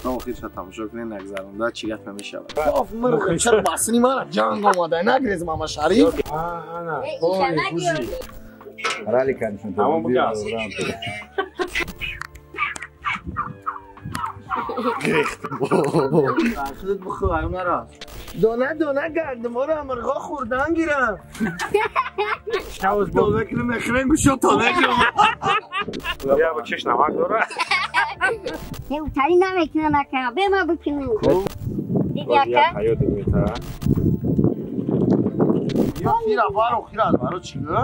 То охирша тамошо кунед, нагзаронда чӣ гап мешавад. Мурғ чаро басни мара ҷанг омада, нагрез Мама Шариф. Рали канишон. Тамом бугаз. Худат бихӯ, аю нара. Дона дона гандуморо мурғо хӯрдан гирам. Шавоз дона кунем, мехӯрем гӯшо тона кунем. Я бо чиш намак дора. Тари намекунам ака, бема бикунем. Диди ака? Ҳаёт мета. Ё фира баро хира баро чӣ гӯ?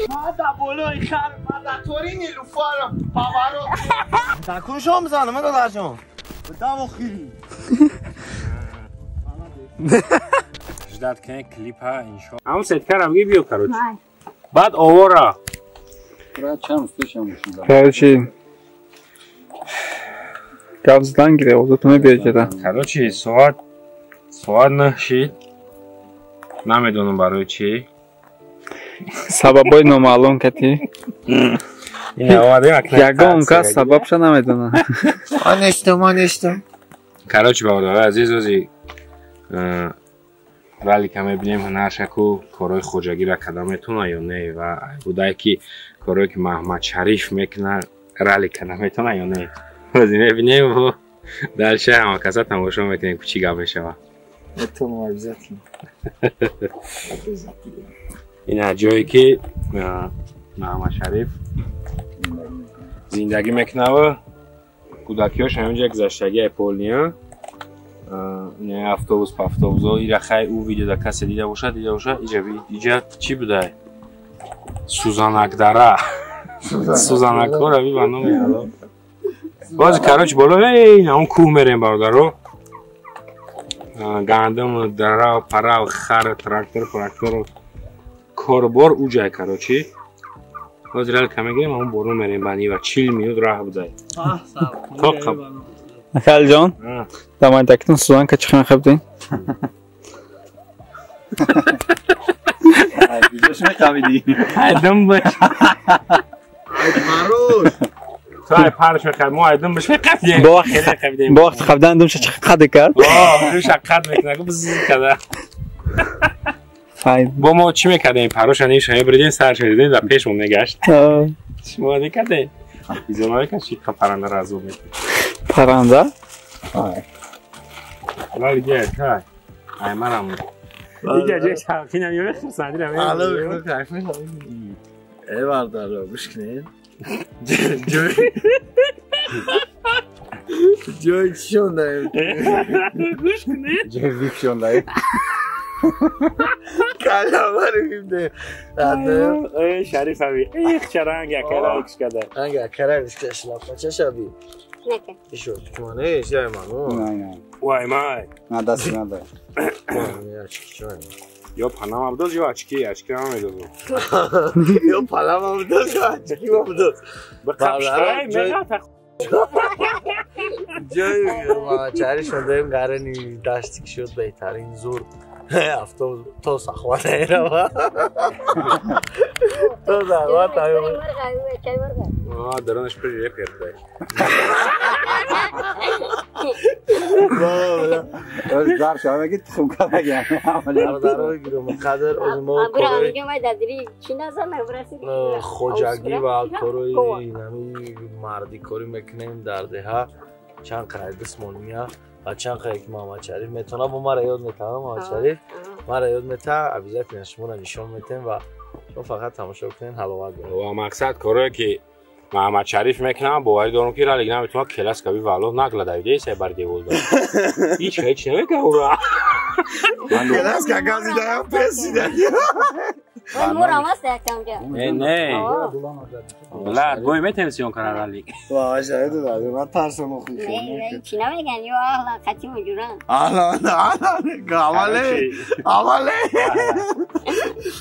Ма да болои хар, ма да тори нилуфарам, паворот. Такун шом бизанам, додарҷон. Битам охири. Ждать кунед клипа иншо. Ҳамон сеткара биги биё, короче. Баъд овора. Короче, гап задан гире, озатон мебиёҷада. Короче, соат 9 шид. Намедонам барои чӣ. Сабабҳои номаълум кати. Ягон кас сабабша намедонад. Ман нештам, ман нештам. Короче, бародарои азиз, ози ралика мебинем ҳунаршаку корҳои хоҷагиро када метавона ё не, ва будае ки корҳое ки Маҳмад Шариф мекунад ралика наметавона ё не. Ози мебинем ва дальше ҳама каса тамошо мекунем, ки чӣ гап мешавад. Метавонам обязательно. Ин ҷое ки Маҳмад Шариф зиндагӣ мекунад, кӯдакиҳош ҳаминҷа гузаштагии полния. Автобус павтобусо ира хай ӯ видеода касе дида бошад, дида бошад. Иҷа иҷа чӣ будай? Сузанакдара. Сузанакҳоро би ба номи Алло. Боз короче боло эй ҳамон кӯҳ мерем бародаро. Гандум, дара, пара, хар, трактор, трактор, корбор уҷай короче. Боз ралка мегирем, ҳамон боло мерем ба нива 40 минут раҳ будай. То Халҷон, дар майдакитон сузанка чӣ хел мехӯрдин? Куҷош меқавидӣ? Айдум баш. Маруш. То ай парш мехӯрд, мо айдум баш меқавидем. Бо вақти қавидан думша чӣ қад кард? Думша қад мекунад, бз када. Бо мо чӣ мекардем? Пароша нимша мебуридем, сарш медидем, дар пешмон мегашт. Шумо мекардем? Изо намекард, чӣ парандаро азоб мекард. Паранда? Вали гер, тай. Ай манам. Дига ҷои шавқинам ё мехӯрсандирам. Алло, эй бародаро, гӯш кунед. Ҷои чӣ шондаем? Гӯш кунед. Ҷои вип шондаем. Каламари вип Эй Шариф аби, эх чаранг акара кушкада. Ранг акара кушкада шлапача шаби. Ишо, тумане, ишай ману. Вай май. На даст надо. Ё панама бидоз, ё очки, очки ҳам медозам. Ё панама бидоз, ё очки бидоз. Бақапштай меғата. Ҷои чари шодаем гарани даштик шуд беҳтарин зур. Автобус то сахва наерава. То сахва таё. Даронаш пури репер дай. Дар шава ки тухм кардагиам. Бародарои гиромиқадр, оз мо хоҷагӣ ва корои нами мардикорӣ мекунем дар деҳа. Чанд қайд дастмония ва чанд қайд ки Муҳаммад Шариф метавонад, бо мара ёд метавонад. Муҳаммад Шариф мара ёд метавонад, обязательно шуморо нишон метем ва шумо фақат тамошо кунед, ҳаловат баред. Ва мақсад корое ки Муҳаммад Шариф мекунам, боварӣ дорам ки ралик наметавонад келас каби вало нагла давида сай бар девол дор. Ҳеч ҳеч намекунад ура. Келас ка газидаям песида. Не, не. Блад, бой метем сиён кара ралик. Ва шаҳид додам, ман тарсам охи. Чӣ намеган, ё аҳлан қатим ҷуран. Аҳлан, аҳлан, аввале, аввале.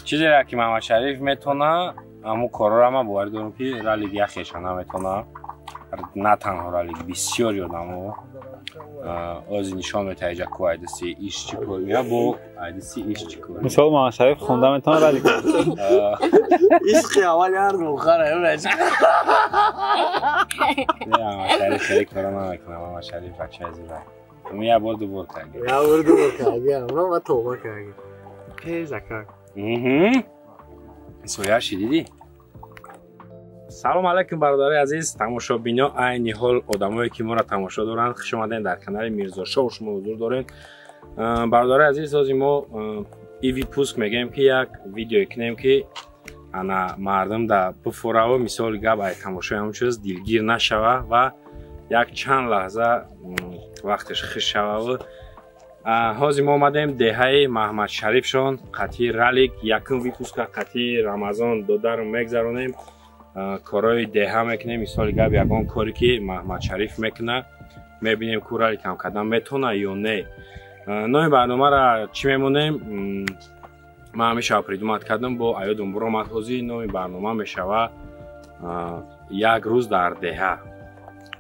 Чизеро ки Муҳаммад Шариф метавонад, ҳамун корҳоро ман боварӣ дорам ки ралик яхеша наметавонад. На танҳо Ралик, бисёри одамо ози нишон метаҳад иҷа ку айдаси иш чӣ кор мея, бо айдаси иш чӣ кор. Мисол Муҳаммадшариф хонда метавонад Ралик? Ишқи аввал ҳар рӯхара. Не, Муҳаммадшариф хеле кора намекунад. Муҳаммадшариф бачаи зира. Я бор ду бор карди. Я бор ду бор карди, ма тоба карди. Пез ака. Сояши дидӣ? Салом алайкум, бародари азиз, тамошобино, айни ҳол одамое ки моро тамошо доранд, хуш омадем дар канали Мирзошоу, шумо ҳузур доред. Бародари азиз, ҳозир мо и выпуск мегӯем ки як видеое кунем ки ана мардум да бифораву мисоли гап ай тамошои ҳамон чиз дилгир нашава ва як чанд лаҳза вақташ хуш шававу. Ҳозир мо омадем деҳаи Маҳмадшарифшон, қатъи Ралик, якум выпуска қатъи Рамазон додарам мегзаронем. Корҳои деҳа мекунем, мисоли гап ягон коре ки Маҳмадшариф мекунад, мебинем ку Ралик ҳам кардан метавонад ё не. Номи барномаро чӣ мемонем? Ман ҳамеша придумать кардам, бо аёдум буромад. Ҳозир номи барнома мешава «Як рӯз дар деҳа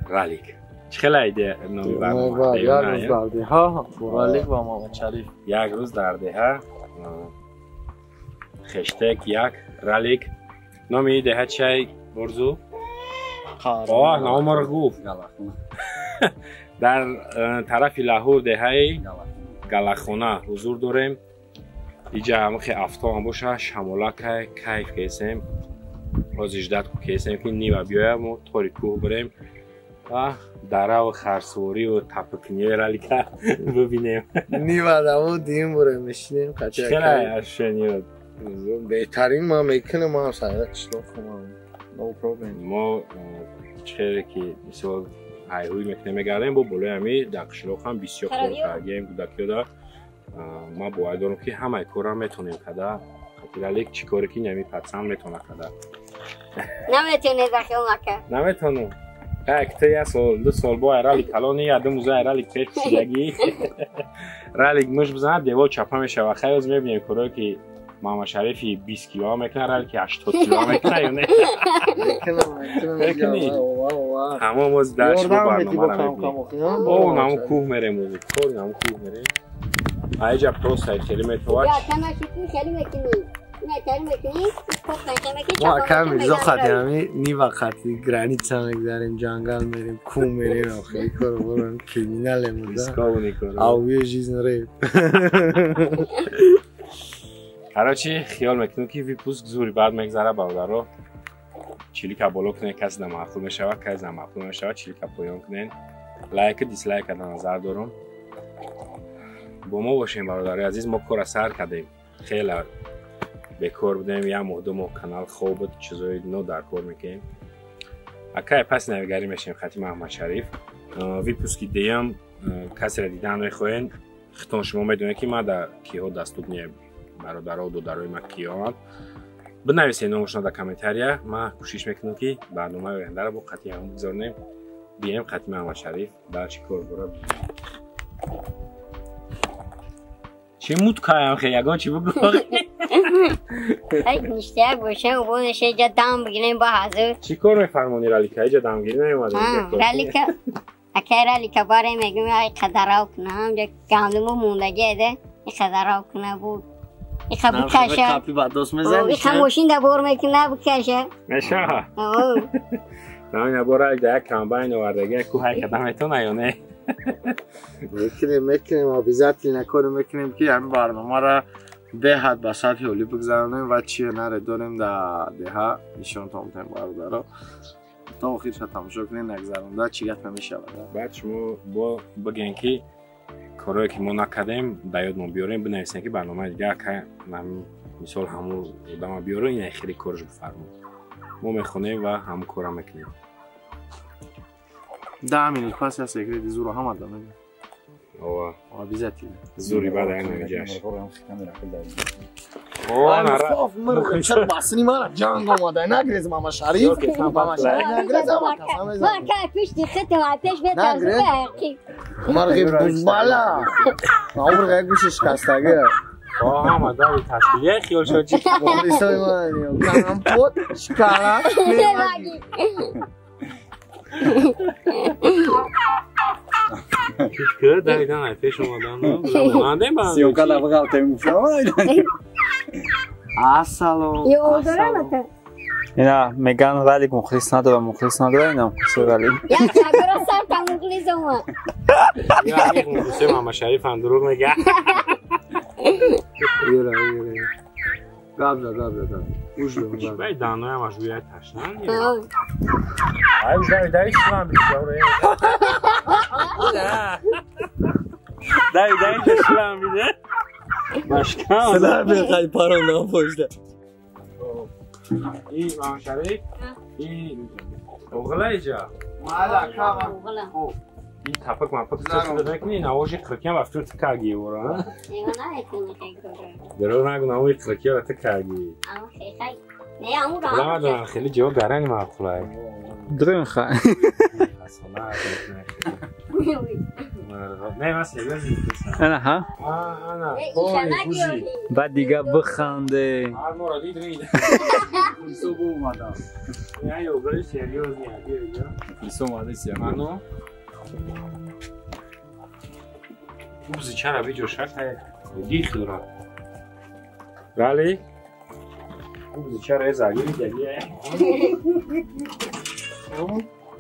Ралик». Чӣ хела идея номи барнома? Як рӯз дар деҳа бо Ралик ва Муҳаммадшариф. Як рӯз дар деҳа, хештег як Ралик. Номи деҳа чиай, Орзу? Оҳ, номаро гуфт. Дар тарафи Лаҳур, деҳаи Галахона ҳузур дорем. Иҷа ҳамахе афтоам боша, шамолакай, кайф кесем. Ҳозир ждать кесем ки Нива биёя, мо тори кӯҳ бирем ва дараву харсувориву таппакуниҳои Ралика бибинем. Нива даву дим бурем, мешинем. Хеле ощущение? Беҳтарин, ман мекунам, ман сайра қишлоқ кунам. No problem. Мо чӣ ки мисол ҳайҳӯй мекунем, мегардем бо болои ҳами дар қишлоқ ҳам бисёр кор кардем кӯдакиёда. Ман бовар дорам ки ҳамаи корро метавонем када. Ралик чӣ коре ки нами патсан метавона када. Наметавонед, ахил мака. Наметавонам. Як ту як сол, ду сол бо Ралик калони, я ду муза Ралик пеш пушидагӣ. Ралик муш бизанад, девор чапа мешава. Хай, оз мебинем корое ки Муҳаммадшарифи 20 кило мекунад, Ралики 80 кило мекунад ё не. Мекунӣ? Ҳамон оз дар шумо барномаро мебинем. О, наму кӯҳ мерем, ози кори наму кӯҳ мерем. Аиҷа просто хеле метавад. Мо ака Мирзо хати ҳами Нива хати граница мегзарем, ҷангал мерем, кӯҳ мерем, хеле коро борем, криминалем. Ауе жизнь рэп. Короче, хиёл мекунем ки выпуск зури баъд мегзара, бародаро. Чилика боло кунед, касе намаъқул мешавад, касе намаъқул мешавад, чилика поён кунед. Лайку дислайка дар назар дорам. Бо мо бошем, бародари азиз, мо кора сар кардем. Хеле бекор будем, як моҳ, 2 моҳ канал хоб буд, чизои но дар кор мекунем. Акай пас навигарӣ мешем хати Маҳмадшариф. Выпуски деям касеро дидан мехоҳен, хитон шумо медонед ки ман дар киҳо дастур неем. Бародаро, додарои ман киёанд, бинависед номашонро дар комментария. Ман кӯшиш мекунам ки барномаи ояндаро бо қатъи ҳамон бигзаронем. Бием қатъи Маҳмадшариф дар чӣ кор бора. Чӣ мут каям, хе ягон чӣ бугӯ? Ай, ништяк бошем, бонеше иҷа дам бигирем ба ҳазур. Чӣ кор мефармонӣ, Ралика? Иҷа дамгирӣ наёмадем. Ралика, акай Ралика баре мегӯм, ай қадарав кунам, ҷа гандуму мондагӣ эде, и қадарав куна буд. Иха бикаша. Иха мошин да бор мекуна бикаша. Мешава. Намина бора да як комбайн овардагӣ, ку ҳай када метавона ё не? Мекунем, мекунем, обязательно коре мекунем ки ҳамин барномаро беҳад ба сатҳи олӣ бигзаронем ва чие наре дорем дар деҳа нишонтон медиҳем, бародаро. То охирша тамошо кунед, нагзаронда чӣ гап намешавад. Баъд шумо бо бигӯен ки корое ки мо накардем дар ёдмон биёрем, бинависем ки барномаи дигар мисол ҳамун одама биёрем, ин хеле кораш бифармон. Мо мехонем ва ҳамун корро мекунем. 10 минут пас я секрети зуро ҳама да мегӯям. Ова. Обязательно. Зури баъд як навиҷаш. Чаро басни мара ҷанг омада? Нагрез, Мамашариф. Мамашариф нагрез, ама касам мезанам. Ма ка пишти хитм пеш бетарзу. Марғи бузбала. Маумр як гӯши шикастагӣ. Ҳама дари ташкилия хиёл шуд чӣ? Мухлисои ман компот шоколад. Чӣ давидан ай пеш омадан? Мандем ба. Съёмка да бағалтем гуфтам. Ассалом. Ё дорам. Ина меган Ралик мухлис надора, мухлис надора, ина мухлиси Ралик. Я чагура сар та мухлисам. Я ник мухлиси Мамашариф ам дурӯғ мега. Юра, юра. Габза, габза, габза. Ужлум. Бай даноям аш гӯяй ташнан. Ай уж дави дави шилам биди жавре. Дави дави шилам биди. Башкам. Силам бихай парондам пошта. И Мамашариф, и оғла иҷа. Мала кама. И тапак мапак чӣ мекунӣ? Навожи қиркиам вафту ту каги ора. Дурӯғ нагу, навои қиркиро ту каги. Намедонам, хеле ҷо гарани маъқулай. Дурӯғ ха. Не, ман серьёзно мепурсам. Ана ҳа? Ана, ой, гузи. Баъд дига биханде. Ҳар моро дид рид. Мухлисо бо омадам. Не, ёгали серьёзно, биё. Мухлисо омадеси. Ано? Гузи чара биҷошак дихӯра. Рали? Гузи чара эзаги видаги.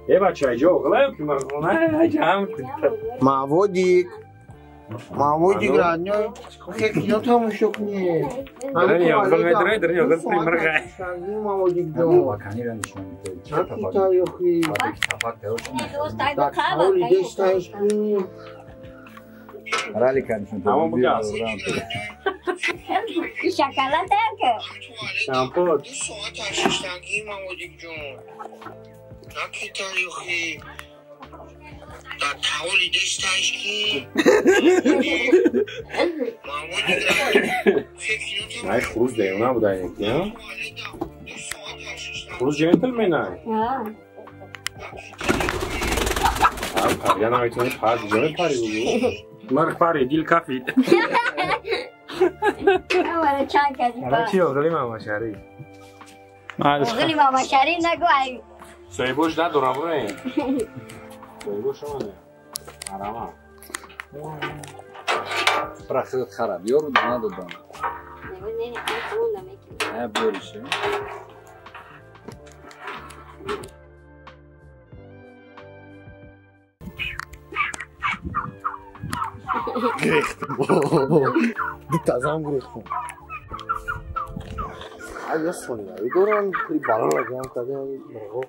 Э бача, иҷо оғлаю ки марғона ҷамъ. Маводик. Маводик родной. Хе кино тамошо кунед. Драни оғл медрай, драни оғл при мирғай. Маводик ҷон. Ваканира нишон медиҳад. Ралика нишон. Тамом бугас. Шоколад ки. Шампот. Маводик ҷон. Дар таоли десташ ки Ай хурӯз деёна буда ин. Хурӯз ҷентлменай. Парида наметавонӣ пар ҷо мепари бугу. Марг пари дил кафид. Чӣ оғли Мамашариф? Оғли Мамашариф нагу ай. Соҳибош надорам ре. Соҳибош омада. Арама. Пра худат хараб. Ёру дона додам. Не, биёрише. Грехтам. Дитазам грехтам. Ай, я сония. Дорам при балала ҷамъ кардем мирғо.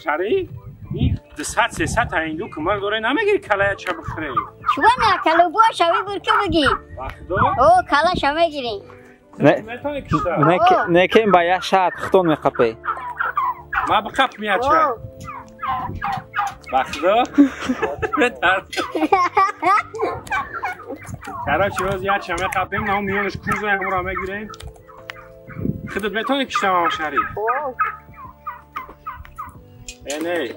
Шариф, ин 200-300 та индук мар дора намегири калая ча бихӯре. Шумо на калубо шави бурки буги. Вахдо? О, кала ша мегири. Не, не кем ба як шарт хутон меқапе. Ма биқап мияча. Вахдо? Короче, роз яча меқапем, на миёнаш куза ҳамро мегирем. Худат метавонӣ киштам, Шариф? Э, не.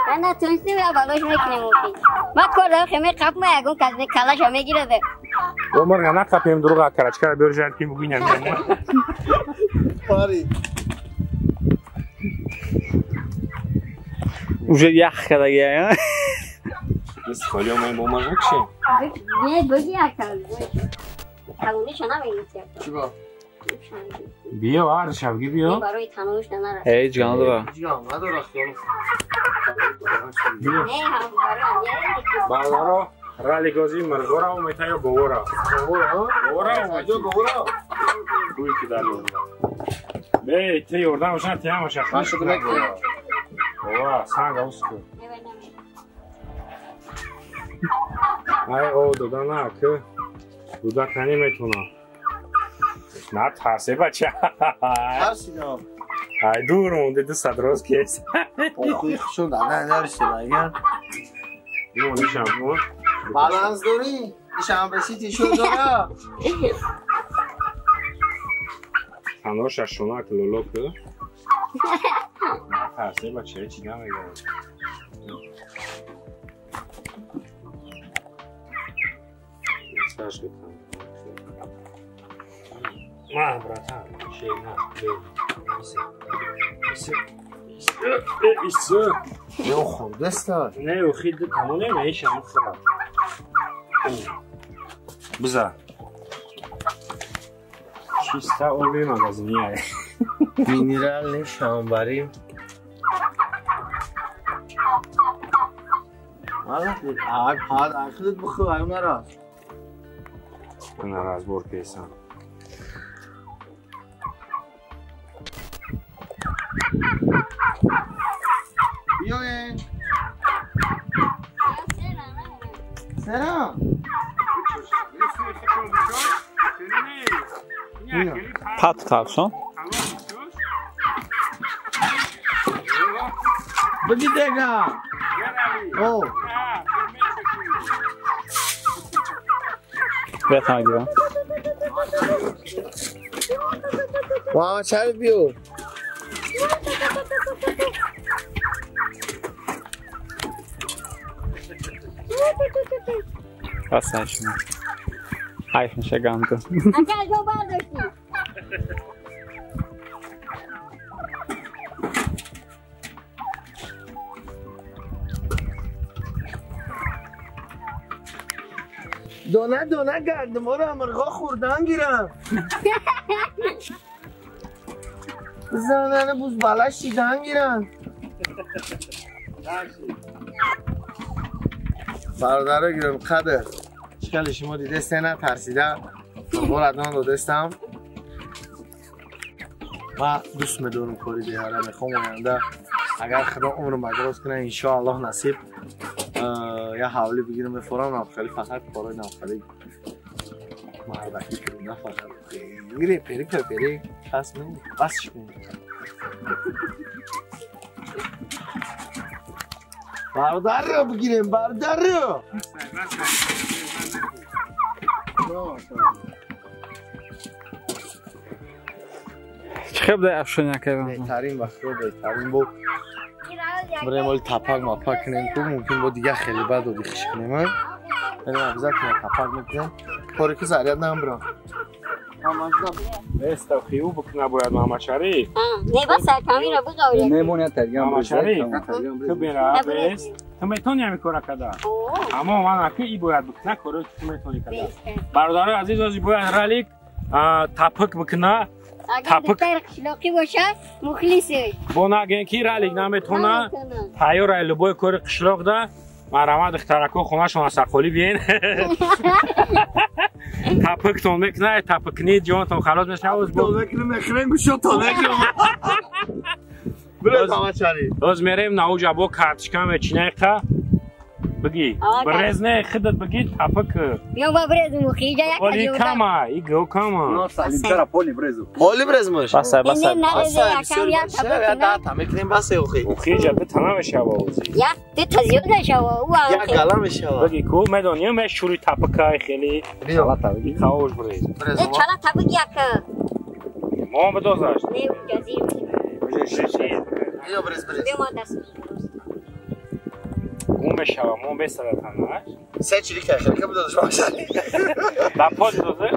Ман натонистем, я балош мекунем. Ма кор дорам, хеме қап ма ягон кас калаша мегирад. О, морга нақапем дурӯға карачкара биёр жар ки бугинам. Пари. Уже ях кардагия. Мисли холио ма бо ман накшем. Не, буги акал. Калониша намегирад. Чӣ ба? Биё, аршавги биё. Барои тануш надора. Ҳеҷ гап надора. Ҳеҷ гап надора, хиёл. Бародаро, ралигози мирғора омета ё бовора? Бовора, Бовора омета, бовора. Гӯй ки дар ёрда. Бе, те ёрдам бошад, те ҳамаша Ман шуда мекунам. Бовора, санг авз кун. Ай, о, дода на, ки дуда кани метона. На тарсе, бача. Тарсидам. Ай, дур монде, 200 роз кес. Охи, хушон, на, нарасида, агар. Ё, нишам, о. Баланс дорӣ? Ишам беси тишо дора. Таноша шонак лолок. Тарсе бача чӣ намегӯям. Саш бикун. Ма, братан, шей на, бе. Исе. Не хурдаста. Не, охи тамом не, ишам хӯрад. Биза. Чиста оби магазиния. Минерални шамбари. Мала, аг худат бихӯр, ай нара. Ана разбор кесам. Биёен. Сера. Пат тавшон. Бигӣ дега. О. Бетагира. Муҳаммад Шариф биё. Бас айшма. Айш меша гандум. Ака аз мо бардоштӣ. Дона дона гандуморо мурғо хӯрдан гирам. Занана бузбала шидан гирам. Бародаро гирам қадр. Чикали шумо дидесте на тарсида. Мурғоро дон додестам. Ма дӯст медорам кори деҳара, мехоҳам оянда агар худо умру мадроз кунад иншоаллоҳ насиб я ҳавлӣ бигирам мефорам навхали фақат корҳои навхали мардакӣ кунем на фақат гире пери пери пас бас кунем. Бародарро бигирем, бародарро. Чӣ хел дай афшоня кардам? Беҳтарин ва худо беҳтарин бо بریم ولی تپک مپک کنیم تو ممکن بود دیگه خیلی بد و دیخش کنیم. یعنی обязательно تپک میکنیم. کاری که زریعت نمبرم. Нест хиу бикна бояд Муҳаммад Шариф. Не бас камера буғаври. Не монят таргам. Муҳаммад Шариф. Ту бера бес. Ту метони ҳамин кора када. Аммо ман аки и бояд бикна коро ки ту метони када. Бародарои азиз, ози бояд ралик тапак бикна. Агар духтар қишлоқӣ бошад, мухлисе. Бо нагӯем ки ралик наметона, тайёр ай любой кори қишлоқ да. Марама духтарако хонашон аз сақолӣ биен. Тапактон мекунад, тапакни ҷонтон халос мешавад. Бо мекунем, мехӯрем, гӯшотон мекунем. Биред Муҳаммад Шариф. Оз мерем науҷа бо карточка мечинайқа. Бигӣ. Брез не, худат бигӣ тапак. Биё ба брезу хиҷа як Оли кама, и го кама. Но салимтара поли брезу. Поли брезмаш. Басай, басай. Не нарезе якам як тапак. Да, та мекунем басай охи. Хиҷа битана мешава ози. Як ду та зиёд мешава. Як гала мешава. Бигӣ ку медонӣ ме шури тапакай хеле. Чала табиги. Хаош брез. Чала табик як. Мо бидозаш. Не ҷазир. Биё брез брез. Биё ма даст. Гум мешава, мо бесадатан, наш? Се чили кахир, ка бидозаш Муҳаммад Шариф. Да под дозе.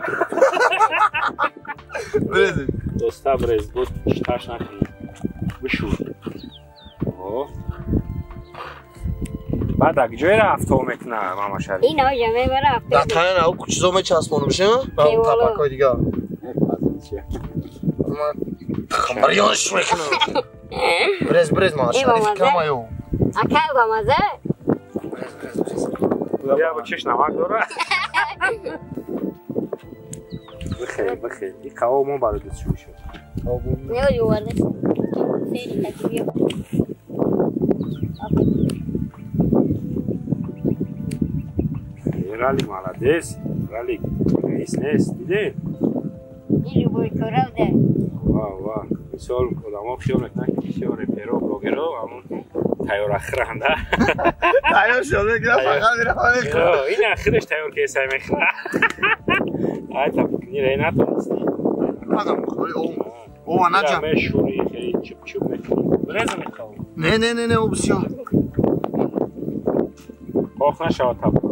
Брез. Доста брез, бо читаш накунӣ. Бишур. О. Баъд ак ҷое рафто мекуна Муҳаммад Шариф? Ин оҷа мебара авто. Да тана ау чизо мечаспонам ша? Ба тапакҳои дигар. Ман хамбарёнш мекунам. Брез брез Муҳаммад Шариф камаю. Ака бамаза? Брез брез брез. Я бо чиш намак дора? Бихел, бихел. И қаво мо барои дастшӯӣ шуд. Не оҷа оварда. Сери кати биё. Ралик молодец. Ралик раис нест, дидӣ? Ин любой кора буда. Ва, ва. Мисол одамо хиёл мекунанд ки бисёр реперо, блогеро, аммо тайёр хӯранда. Тайёр шуд мегирам фақат мерам мехӯрам. Ин охираш тайёр ки сай мехӯра. Ай тапак ни рей натонисти. Адам хӯри о. О наҷа. Мешури хеле чуп-чуп мекунӣ. Бреза мехоҳам. Не не не не о бисёр. Қоқ нашавад тапак.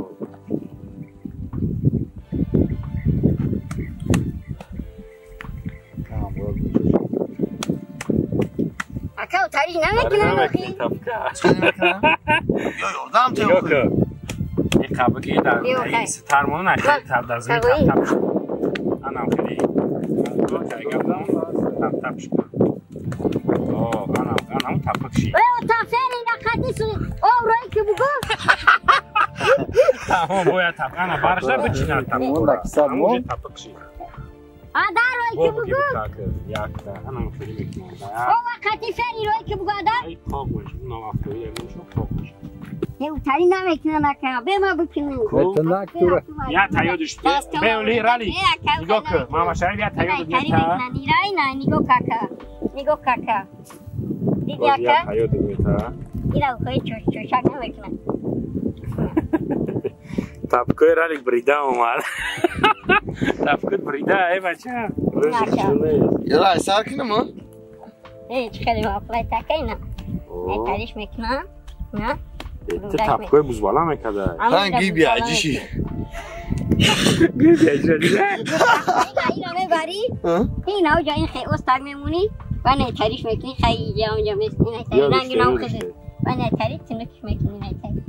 Ака, тарих намекунам охи. Чӣ намекунам? Ё ёрдам те охи. Ин қабаки дар тармону нахели тап дар зими тап тап шуд. Анам хели. Тап тап шуд. О, анам, анам тапак ши. Э, тафери нақати су. О, рой ки бугу. Тамом, бояд тап. Ана барша бичина тап. Амуже тапак ши. Адар рой ки бугу. Якта, анам хели мекунам. О, вақти фери рой ки бугу адар. Ай қоқ мешад. Нав афтои ягоншо қоқ мешад. Не, утари намекунам ака. Бе ма бикунам. Метонак тура. Я тайёдиш. Бе оли рали. Нигоҳ кун. Мама Шариф я тайёд мета. Нирай на нигоҳ кака. Нигоҳ кака. Диди ака? Я тайёд мета. Ира хои чош-чошак намекунам. Тапкои ралик брида омад. Тапкот брида, эй бача. Яла ай сар кунам, а? Э, чӣ хеле маъқулай такайна. Ай тариш мекунам. На? Ту тапкои бузбала мекарда. Хан гиби аҷиши. Гиби аҷиша дида? Ина мебарӣ? Ин авҷа ин хе остак мемонӣ ва не тариш мекунӣ хай иҷа онҷа мест. Ин ай ранги нав хез. Ва не тариш тунукш мекунӣ не тариш.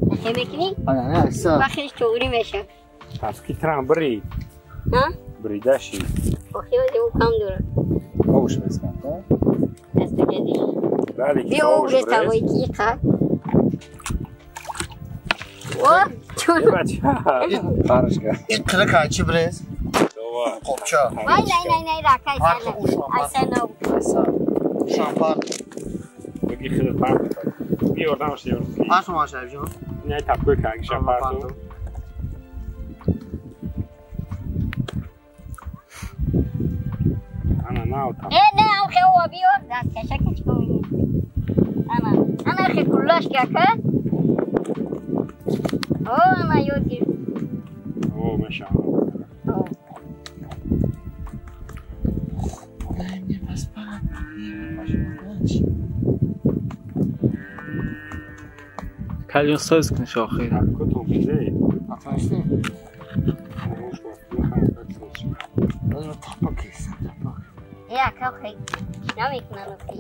Нахе мекунӣ? Ана не айса. Ва хеш чуғурӣ меша. Тапки трам бри. Ҳа? Бридаши. Охи ози ӯ кам дора. Обуш мескан, да? Дасту ҷадиш. Бале, Биё об тавои ки қа. О, чун. Парш кард. Ин қилик ай чӣ брез? Қопча. Вай най най най ракай сана. Ай сана. Айса. Ушам парк. Беги хеле парк. Би ёрдам ши ёрдам. Парк ма Шариф ҷон. Не тапкои кагиша парту. Ана нав тап. Э, не, ам хе о биё. Даст каша кич кун. Ана, ана хе куллаш кака. О, ана ёд гирифт. О, меша. О. Дай мне поспать, мне Калион соз куниш охир. Тапкотон бизе. Аташни. Тапак кесам, тапак. Э, ака хе. Намекунам охи.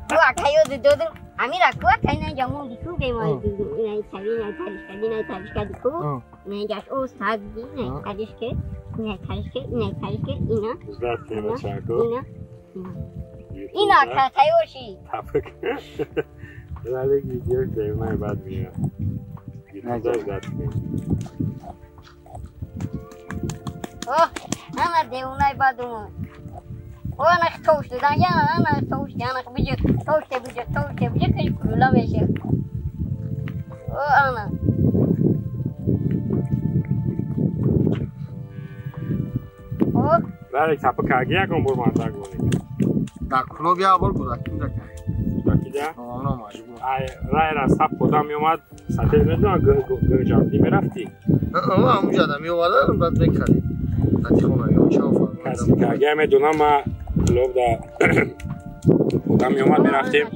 Ку ака ёд додум. Амира ку ака ина ҷамон дику бемой. Ина тари, ина тариш кади, ина тариш кади ку. Ина ҷаш ос таг ди, ина тариш ке, ина тариш ке, ина тариш ке, ина. Ждать не бачако. Ина. Ина ака тайёр ши. Тапак. Ралик видео девмай бад меяд. Ждать не. О, ана девунай бад омад. О, ана тош додан, яна ана тош, яна биҷа, тош те биҷа, тош те биҷа, хеле кулула меша. О, ана. О, Ралик тапак каги ягон бор мардак бонӣ. Дар клуб як бор кӯдакӣ буда кай. Кӯдакида? Ана маҷбур. Ай, рай раста подам меомад, сател медонам, гӯ ҷамъӣ мерафтӣ. Ама ҳамунҷа да меовардам, баъд мекардем. Қати хона ё чао фармоидам. Каси каги медонам, ма клуб да одам меомад, мерафтем,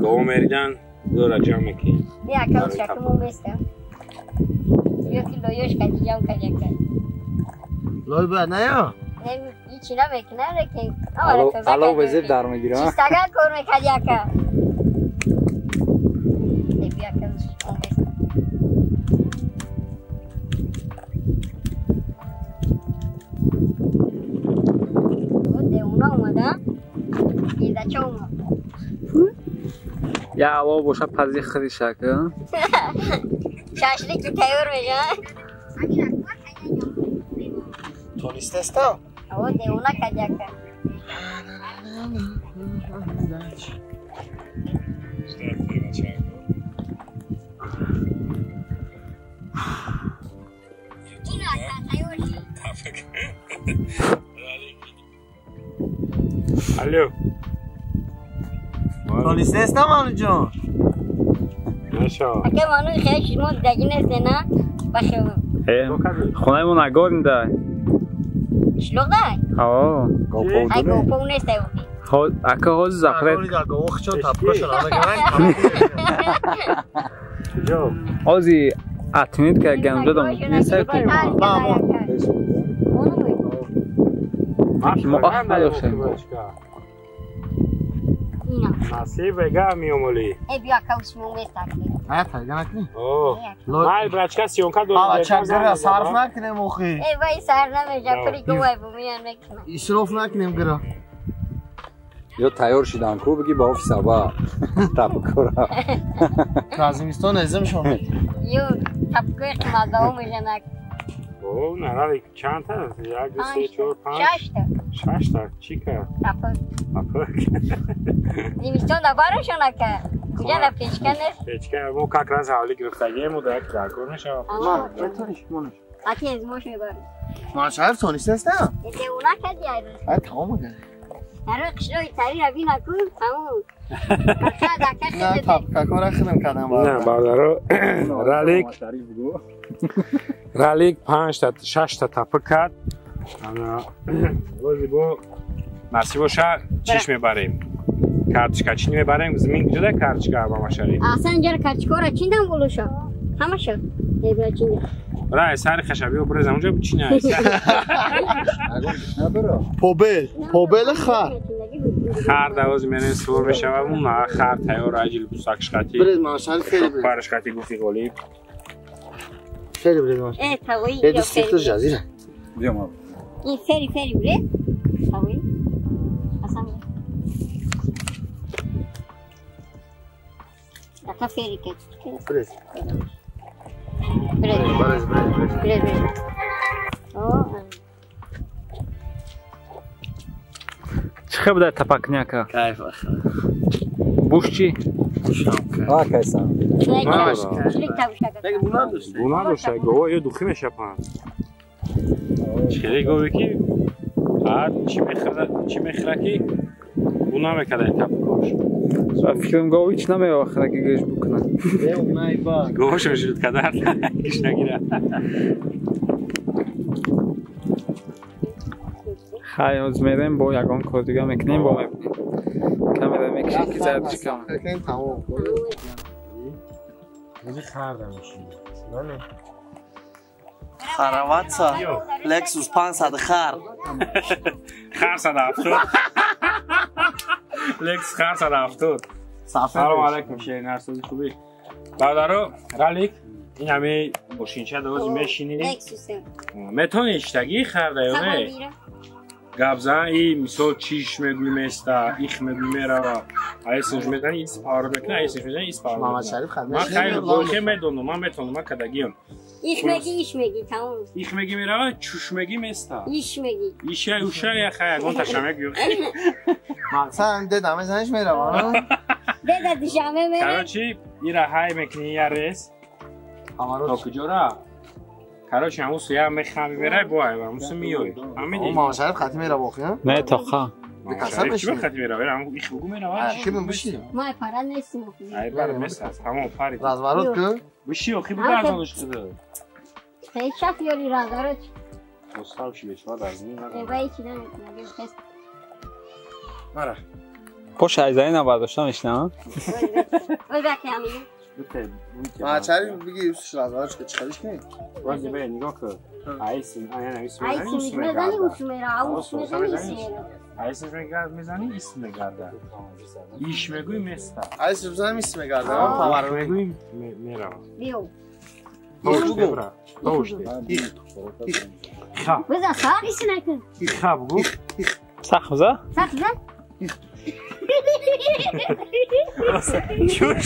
гово меридан, гӯра ҷамъ мекунем. Бия ака шакмон беста. Ё ки лоёш кади ҷамъ кади ака. Лой бояд наё? Не, ҳичи намекунам, лекин Алло ба зеб дар мегирам. Чистаган кор мекади ака. Не, бия ака шакмон беста. О, девона омада. Гирдача омад. Я алло боша пази хиди шака. Шашлики тайёр меша. Тонистеста? О, девона кади ака. Ждать не бачако. Ина ака тайёр ши. Тапак. Ралик. Алло. Тонистест на ману ҷон? Наша. Ака ману хеле шумо дидаги несте на? Бахел. Хонаи мо нагорим да. Шлуғ да? Ҳо. Ай гопо нест ай. Ака ҳозир запрет. Ҳозир атминит ка ганҷа дам. Мо оҳ надоштем. Насиб га миомоли. Э биё ака усмон нест ака. Ая тайга накунӣ? Май брачка съёмка дорем. Ава чак сарф накунем охи. Э вай сарф намеша, пури гувай бумиян мекунам. Исроф накунем гира. Ё тайёр шидан ку бигӣ ба офис аба тапкора. Зимистон эзимшон. Ё тапкои қиматбаҳо мешанак. О, нарави чанд та? 1 2 3 4 5 6 та. 6 та чӣ кард? Тапок. Тапок. Зимистон набарашон ака. Куҷа на печка нест? Печка мо как раз ҳавли гирифтагием уда як даркор мешавад. Аки аз мош мебарем. Ман шаҳр тонистестам? Девона кардӣ ай. Ай тамом агар. Таро қишлои тари ра бина ку тамом. На тапкакора хидм кардам бародар. На бародаро ралик ралик 5 та 6 та тапа кард. Ана бози бо насибоша чиш мебарем. Карточка чӣ мебарем? Зимин куҷода карточка Мамашариф? Асан ҷара карточкаро чиндам болоша. Ҳамаша. Ебра чиндам. Рай сари хашабиё бурезам унҷа чинай. Побел, побел хар. Хар давози менем сувор мешавам, на хар тайёр аҷил бусак шқати. Брез Мамашариф хеле брез. Бараш қати гуфти ғолиб. Хеле брез Мамашариф. Э тавои. Э дистриктор ҷазира. Биё ма. Ин фери фери брез. Тавои. Асан. Ака фери кет. Брез. Брез. Брез, брез, брез. Брез. О. Чӣ хел буда тапакняка? Кайф аха. Буш чӣ? А кайсан. Бу надошт. Бу надошт, гова ё духи мешапанд. Хеле гове ки ҳар чӣ мехӯрда, чӣ мехӯра ки бу намекарда тапкош. Фикрам гови чӣ намеохара ки гӯш букунад. Говошо шуд кадар гӯш нагира. Хай, ҳоз мерем бо ягон кор дига мекунем, бо мебинем. Камера мекашем ки зарбиш кам. Тамом. Хараватса Lexus 500 хар. Хар 170. Lexus хар 170. Салом алайкум шерин арсози хубӣ. Бародаро, ралик ин ҳами мошинча дози мешинӣ. Метавонӣ иштагӣ харда ё не? Гап зан и мисол чиш мегӯй места, их мегӯй мерава. Айсш мезани, ис павар мекунӣ, айсш мезани, ис павар. Мамад Шариф хад. Ман хайр боҳе медонам, ман метавонам, ман кадагиам. Их меги, иш меги, тамом. Их меги мерава, чуш меги места. Иш меги. Иша, уша, я хай, ягон таша мегӯ. Мақсад деда мезаниш мерава. Деда душанбе мерава. Короче, ира ҳай мекунӣ я рес. То куҷора? Короче, ҳамун я мехами мерай, бо ай, ҳамун су миёй. Фаҳмидӣ? Мамад Шариф хати мерава охи, Не, тоқа. Шариф чӣ хати мерава? Ҳамун их бугу мерава. Ки биши? Ма пара нестим. Ай пара мест, ҳамон пари. Разворот ку? Биши охи бугардониш куда. Хеле чап ёри разворот. Мустав ши бешва дар замин. Э вай чӣ намекунад. Мара. Пош айзаи набардошта мешинам. Ой баки ҳамин. Мамад Шариф биги усш разворот ку чӣ кунӣ? Бози бе нигоҳ кун. Айсин, аяна ис мезани, мезани ус мера, ус мезани ис мера. Айсин мезани ис мегарда. Иш мегӯй места. Айсин мезани ис мегарда, павар мегӯй мерава. Биё. Их. Ха. Биза сах ис накун. Ха бугу. Сах биза? Сах биза? Чуш.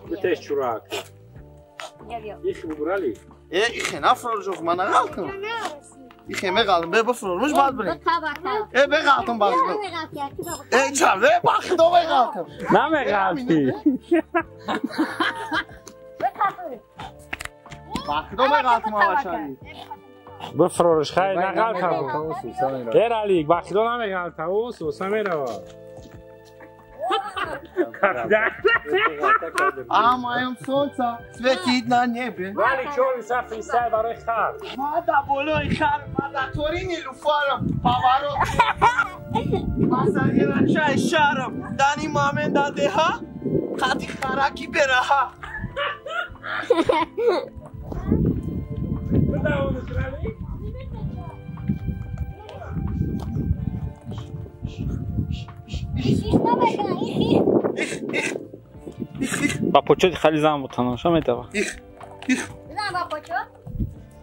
Битеш чурак. Их выбрали. Ихе нафрор ман нағалтам. Ихе меғалтам, бе бифрормуш баъд бирем. Э беғалтам баъд. Э ча, бе бахто меғалтам. Намеғалти. Бахто меғалтам авашари. Бифрорш хай нағалтам. Э Ралик, бахто намеғалта, о соса мерава. А моем солнце светит на небе. Вали чорный са фристайл барои хар. Мада болои хар, мада тори нилуфарам, поворот. Масагирачаи шарам, дани момент да деҳа, қади хараки бераҳа. Ба почоти хали зан буд таноша метава. Их, их. Зан ба почот?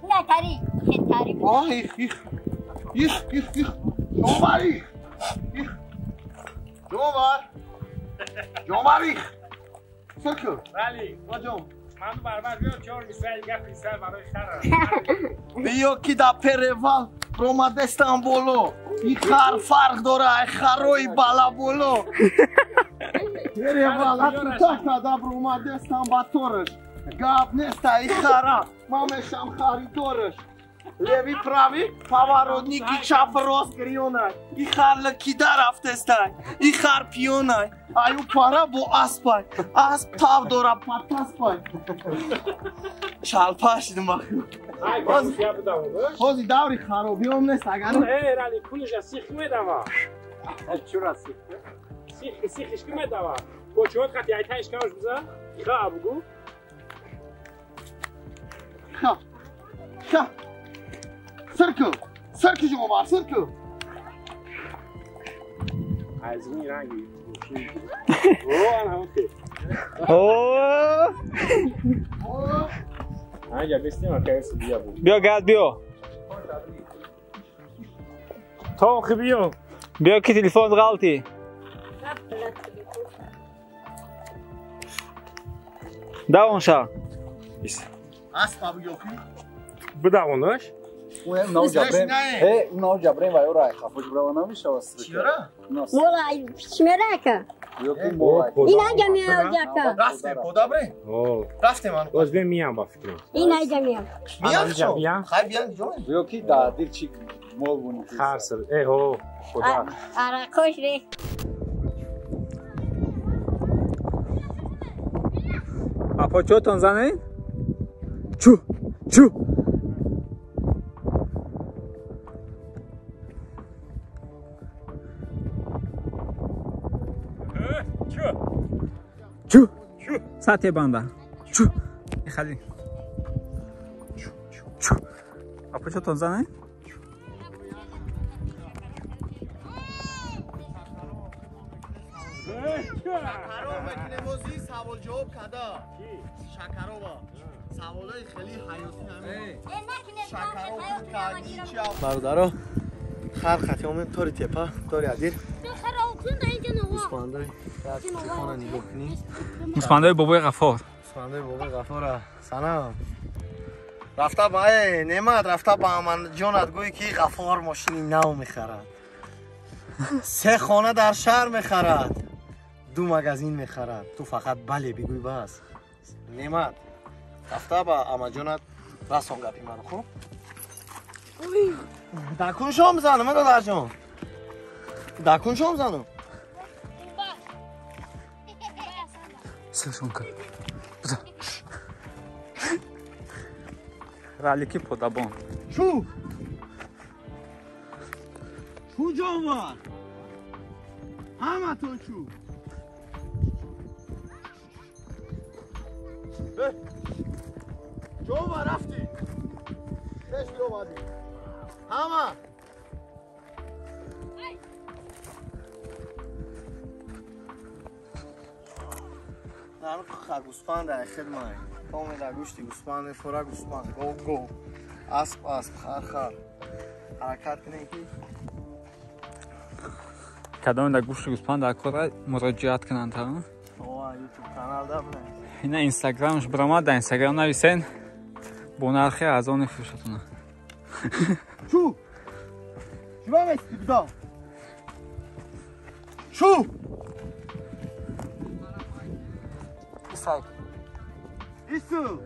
Не, тари, тари. А, их, их. Их, их, их. Ҷонвар их. Их. Ҷонвар. Ҷонвар их. Сирку. Рали. Ҷон. Ман барбар биё чор мисраи дига фристайл барои хара. Биё ки да перевал ромадестам боло. И хар фарқ дора, ай харои бала боло. Перевал атутакада ромадестам ба тораш. Гап неста и хара, ман мешам харидораш. Леви прави, поворотники чап рост гирёнай. И хар лакида рафтестай, и хар пиёнай. Аю пара бо аспай, асп тав дора патаспай. Шалпа шидим бахи. Ҳози даври харобиём нест агар. Э, Рали, пулиша сих медава. Чура сих? Сих, сихиш ки медава. Почот хати айтаиш кавш биза? Ха, бугу. Ха. Ха. Сирку. Сирку ҷумобар, сирку. Аз ин ранги. О! Анҷа бистем акайс бия бу. Биё гад биё. Тохи биё. Биё ки телефон ғалти. Давонша. Аспа биё ки. Бидавонаш. Э, нав ҷабрем ва ёра хафош брава намешава. Чиёра? Мола чимерака. Ин айга меояд яка. Рафтем, подабре? Рафтем ан. Боз бе миям ба фикрам. Ин айга меояд. Миям? Хай биям ҷон. Биё ки да дил чи мол буни. Харср. Э ҳо, худо. Ара кош ре. Апо чотон занен? Чу, чу. Чу. Сате банда. Чу. Ихали. Чу, чу, чу. Апо чотон занен? Шакарова мекунем ози савол ҷавоб када. Шакарова. Саволои хеле ҳаётӣ ҳамин. Бародаро, хар хати омем тори тепа, тори адир. Гӯспандаи хона нигоҳ кунӣ. Гӯспандаи бобои Ғафор. Гӯспандаи бобои Ғафора. Санам. Рафта ба Немат, рафта ба Аманҷонат гӯй ки Ғафор мошини нав мехарад. 3 хона дар шаҳр мехарад. 2 магазин мехарад. Ту фақат бале бигӯй бас. Немат, рафта ба Амаҷонат расон гапи маро, хуб? Дакун шом занам, додарҷон. Дакун шом занам. Сиршон кун. Ралики подабон. Чу! Чу ҷонвар? Ҳаматон чу! Ҷонвар рафтӣ! Пеш биомадӣ! Ҳама! Гӯспанд ай хидмай. Помеда гӯшти гӯспанд, фора гӯспанд, гов гов, асп асп, хар хар. Ҳаракат кунем ки кадом да гӯшти гӯспанд дар кора муроҷиат кунанд ҳа? О, YouTube канал да бинем. Ина Инстаграмш биромад, дар Инстаграм нависен. Бо нархи арзон мефурӯшатона. Чу! Чиба мести буда? Чу! Исайк. Ису!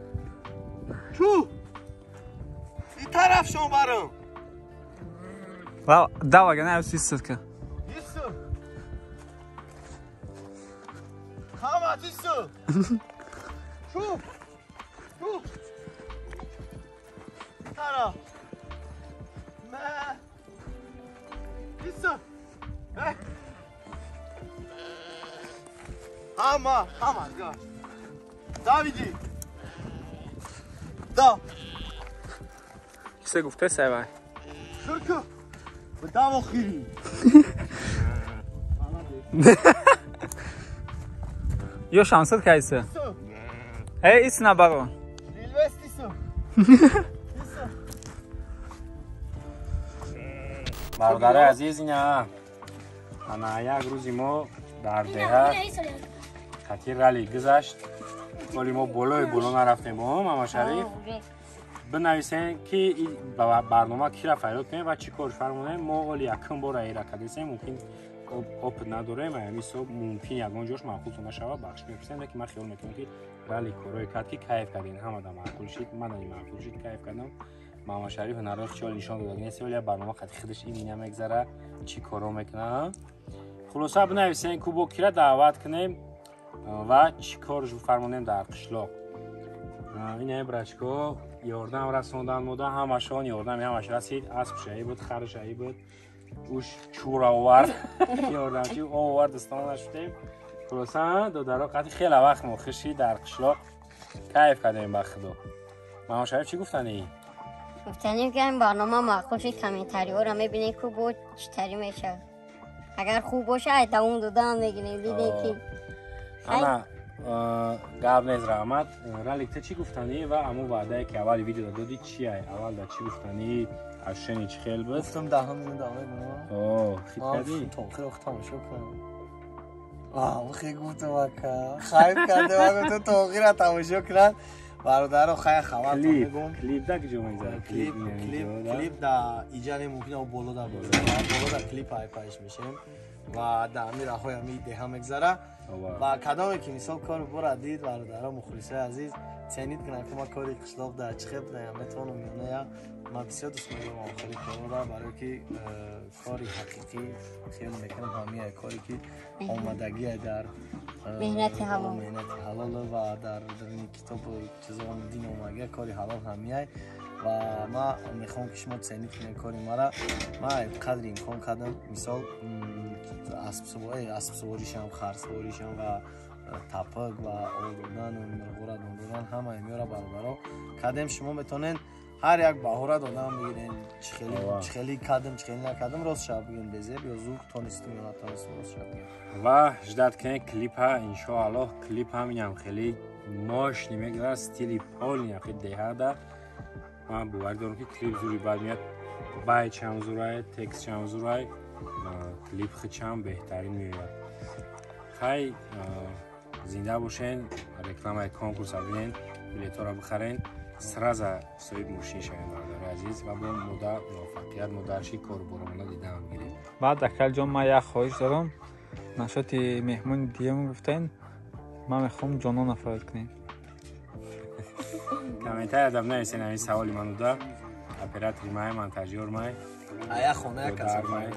Чу! И тараф шон барам. Дава гана ису ка. Ису! Хамат ису! Чу! Чу! Тараф. Мэ. Ису! Ама, ама, да. Давиди. Да. Чизе гуфте сай вай? Шурку. Ба охири. Ё шамсад кайса? Эй, ис набаро. Рилвестису. Бародари азиз, ина ана як рӯзи мо дар деҳа хати ралли гузашт. Оли мо болои боло нарафтем бо Мамашариф. Бинависем ки барнома кира файрод кунем ва чӣ кор фармонем. Мо оли якум бора ира кардесем, мумкин опыт надорем, ҳамин ҳисоб мумкин ягон ҷош маъқултон нашавад, бахш мепурсем, лекин ман хиёл мекунам ки ралли корое кард ки кайф кардем, ҳамада маъқул шид, мадани маъқул шид, кайф кардам. Мамашариф ҳунарҳои хичол нишон додаги нест, вале барнома қати худаш имина мегзара, чӣ коро мекунад. Хулоса бинависем ку бо кира даъват кунем ва чӣ кор фармонем дар қишлоқ. Ина брачко ёрдам расондан мода, ҳамашон ёрдами ҳамаш расид, асп шаи буд, хар шаи буд, уш чура овард, ёрдамчи овард, дастон нашудем. Хулоса додаро қати хеле вақт мо хиши дар қишлоқ кайф кардем ба худо. Мамашариф чӣ гуфтанӣ? Гуфтанем ки ин барнома маъқул шуд, комментариҳоро мебинем ку бо чӣ тари мешавад. Агар хуб бошад, давом додан мегирем, дидем ки ана гап нест, раҳмат. Ралик, ту чӣ гуфтанӣ ва ҳамун ваъдае ки аввали видео додӣ чия? Аввал да чӣ гуфтанӣ? Ощущение чӣ хел буд? Гуфтам даҳам минут давом мегирам. О, хит кардӣ? То охир тамошо кунам. Охи гуфтам ака. Хайф кардем, гуфтам то охира тамошо кунам. Бародаро хай хабар мегӯм. Клип да куҷо мегзарад? Клип да иҷа мумкин боло да боло да клип айпайш мешем ва да ҳамин раҳои ҳамин деҳа мегзара. Ва кадоме ки мисол кор бора дид, бародаро мухлисои азиз, ценит кунанд ки ма кори қишлоқ дар чӣ хел метавонам ё не. Ман бисёр дӯст медорам охири корро, барое ки кори ҳақиқӣ хел мекунам, ҳамин коре ки омадагие дар меҳнати ҳалол, меҳнати ҳалол ва дар даруни китобу чизо дин омадагия кори ҳалол ҳамияй. Ва ман мехоҳам ки шумо ценит кунед кори мара. Ман қадри имкон кардам, мисол аспсуворишам, харсуворишам ва тапак ва об додану мирғора додан, ҳамаи меёра бародаро кардем. Шумо метавонед ҳар як баҳора додам бигирен, чӣ хеле кардам, чӣ хеле накардам, рост шаб бигирен, безеб ё зуд тонистум ё натонистум, рост шаб бигирен. Ва ждат кунед клипа, иншоаллоҳ клип ҳам инам хеле мощный мегузарад, стили полный хеле деҳада. Ман боварӣ дорам ки клип зури бад меяд, байчам зурай, текстчам зурай, клип хичам беҳтарин меояд. Хай зинда бошен, рекламаи конкурса бинен, билетҳоро бихарен, сразу соҳиб мошин шавем бародари азиз ва бо мода муваффақият модарши корборомона дидаам гирем. Баъд акалҷон, ман як хоҳиш дорам. Нашоти меҳмони диюм гуфтен, ман мехоҳам ҷонона фарёд кунем. Комментария дам нависен ҳамин саволи мануда. Оператори май, монтажёр май. Ая хона як кас май.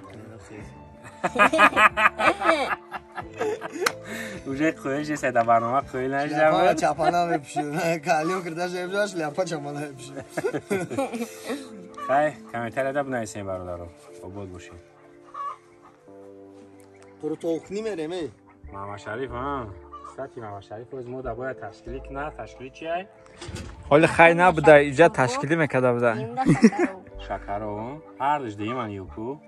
Уже қоил шест дар барнома қоил нашидам. Чапана мепӯшид. Калио кирда шебжа шляпа чапана мепӯшид. Хай, комментария да бинависем бародаро. Обод бошед. Қурутоқни мерем э. Мамашариф, а? Кстати, Мамашариф оз мо да бояд ташкилӣ кунад. Ташкилӣ чиай? Ҳоли хай набуда, иҷа ташкилӣ мекарда буда. Шакаро, ҳардуш деиман юку.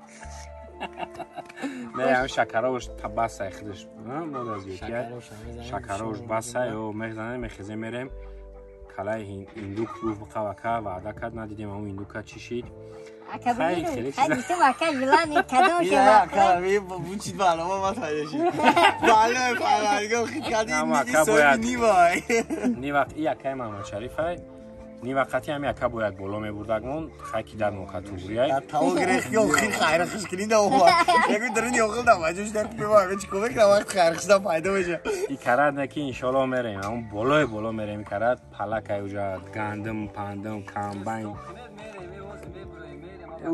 Не, ҳам шакарош басай худаш, мода зиёд. Шакарош басай, о мезанем, мехезем мерем. Калаи индук гуфт бақавака ваъда кард, надидем ҳамун индука чӣ шид. Хай, хеле чиза. Ака жилани кадом шава. Ака, бучид барнома ма пайдо шид. Бале, парвардигор хит кардӣ, ниди соҳиби нивай. Ни вақт и акаи Мамадшарифай. Ни вақти ҳами ака бояд боло мебурдагмон, хай ки дар нокатугурияй. Таво гирехи охир хайрхиш кини да ова. Яку дарини охил да маҷуш дар пива ага чико мекна вақт хайрхиш да пайдо меша. И карат не ки иншоалло мерем, ҳамон болои боло мерем, карат палакай уҷа гандум, пандум, комбайн.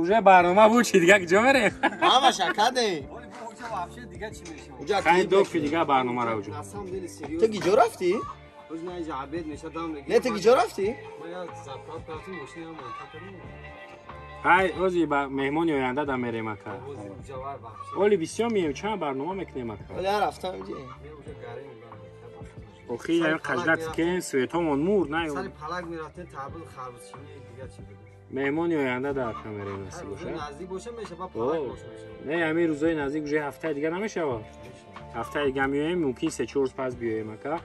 Уже барнома буд чи дига куҷо мерем? Ҳамаша кадем. Хай дофи дига барномаро уҷо. Ту киҷо рафтӣ? Не, ту киҷо рафтӣ? Ҳай, ози ба меҳмони оянда да мерем ака. Оли бисёр мием, чанд барнома мекунем ака. Оли рафтам иҷи. Охи ям қаждат кен светомон мур на. Сари палак мерафтем, табил харбузчини дига чи буд. Меҳмони оянда да ака мерем насиб боша. Наздик боша меша, ба палак боша меша. Не, ҳамин рӯзои наздик уже ҳафтаи дига намешава. Ҳафтаи дига меоем, мумкин 3-4 рӯз пас биёем ака.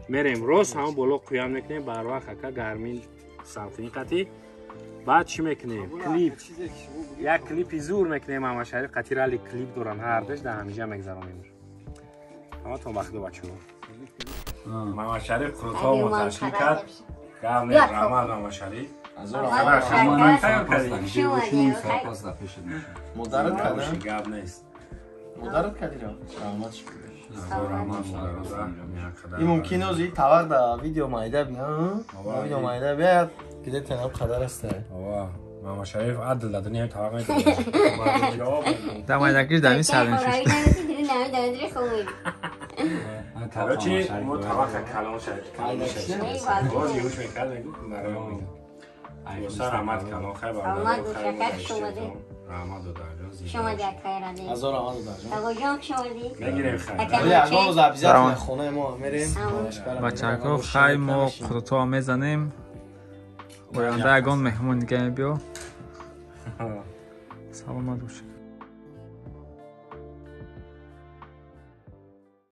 Мерем рост ҳамон боло қуям мекунем, барвақт ака гармин салқини қатӣ. Баъд чӣ мекунем? Клип. Як клипи зур мекунем, Мамашариф қатӣ рали клип доран, ҳардаш дар ҳамиҷа мегзаронем. Ҳаматон ба худо бачаҳо. Мамашариф қурутҳомо ташкил кард. Гап не, раҳмат Мамашариф. Модарат кардам? Гап нест. Модарат кардиро? Раҳмат шукр. И мумкин ози тавақ да видео майда бия, видео майда бия, где тенам қадар аст. Ова, Мамашариф адл дада не тавақ медод. Да майдакиш дами сарин шуд. Короче, мо тавақа калон шад. Боз юш мекард, мегуфт, барои мегуфт. Муса раҳмат калон, хай бародар. Раҳмат додарҷон. Шумо акай Рали. Ҳазор раҳмат додарҷон. Тағоҷон шумо. Мегирем хай. Ягон рӯз обязательно хонаи мо мерем. Бачако хай мо қурутҳо мезанем. Оянда ягон меҳмон дига мебиё. Саломат бошед.